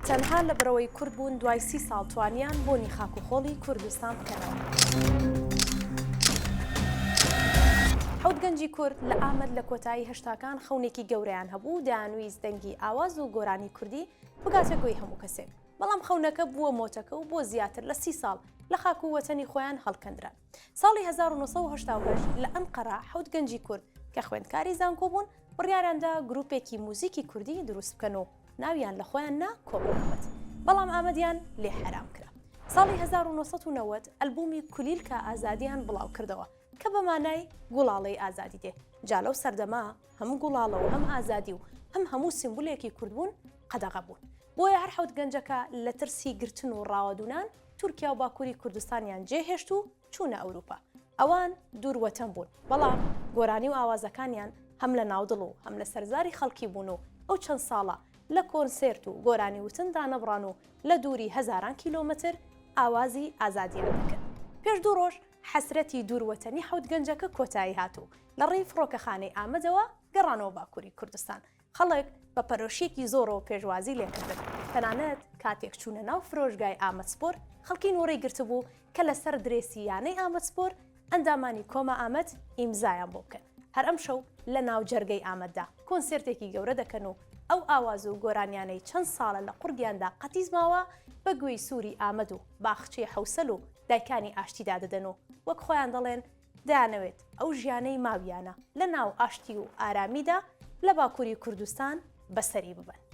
تەنها لەبەرئەوەی کورد بوون دوای سی ساڵ توانیان بۆنی خاک و خۆڵی کوردستان بکەنەوە. حەوت گەنجی کورد لە ئامەد لە کۆتایی هەشتاکان خەونێکی گەورەیان هەبوو و دەیانویست دەنگی ئاواز و گۆرانی کوردی بگاتە گوێی هەموو کەسێک، بەڵام خەونەکە بووە مۆتەکە و بۆ زیاتر لە سی ساڵ لە خاک و وەتەنی خۆیان هەڵکەندران. ساڵی 1988 لە ئەنقەرە حەوت گەنجی کورد کە خوێندکاری زانکۆ بوون بڕیاریاندا گروپێکی موزیکی کوردی دروست بکەن و ناویان لە خۆیان نا کۆمەڵ ئامەد بەڵام ئامەدیان لێ حەرام کرا. ساڵی 1990 ئەلبومی کولیلکا ئازادیان بڵاو کردەوە کە بە مانای گوڵاڵەی ئازادی دێ جا لەو سەردەمە هەم گوڵاڵە و هەم ئازادی و هەم هەموو سیمبولێکی کوردبوون قەدەغە بوون بۆیە هەر حەوت گەنجەکە لە ترسی گرتن و ڕاوەدوونان تورکیا و باکووری کوردستانیان جێهێشت و چوونە ئەوروپا. ئەوان دوور وەتەن بوون، بەڵام گۆرانی و ئاوازەکانیان هەم لە ناودڵ و هەم لە سەرزاری خەڵکی بوون و ئەو چەند ساڵە لە کۆنسێرت و گۆرانی وتن دانەبڕان و لە دووری هەزاران کیلۆمەتر ئاوازی ئازادیان دەکرد. پێش دوو ڕۆژ حەسرەتی دوور وەتەنی حەوت گەنجەکە کۆتایی هات و لە ڕێی فڕۆکەخانەی ئامەدەوە گەڕانەوە باکووری کوردستان. خەڵک بە پەرۆشییەکی زۆرەوە پێشوازی لێکردن، تەنانەت کاتێک چوونە ناو فرۆشگای ئامەدسپۆر، خەڵکی نۆرەی گرتبوو کە لەسەر درێسی یانەی ئامەدسپۆر ئەندامانی کۆما ئامەد ئیمزایان بۆ بکەن. هەر ئەمشەو لە ناو جەرگەی ئامەددا کۆنسێرتێکی گەورە دەکەن و ئەو ئاواز و گۆرانیانەی چەند ساڵە لە قوڕگیاندا قەتیس ماوە بە گوێی سووری ئامەد و باخچەی حەوسەل و دایکانی ئاشتیدا دەدەن و وەک خۆیان دەڵێن دەیانەوێت ئەو ژیانەی ماویانە لە ناو ئاشتی و ئارامیدا لە باکووری کوردستان بەسەری ببەن.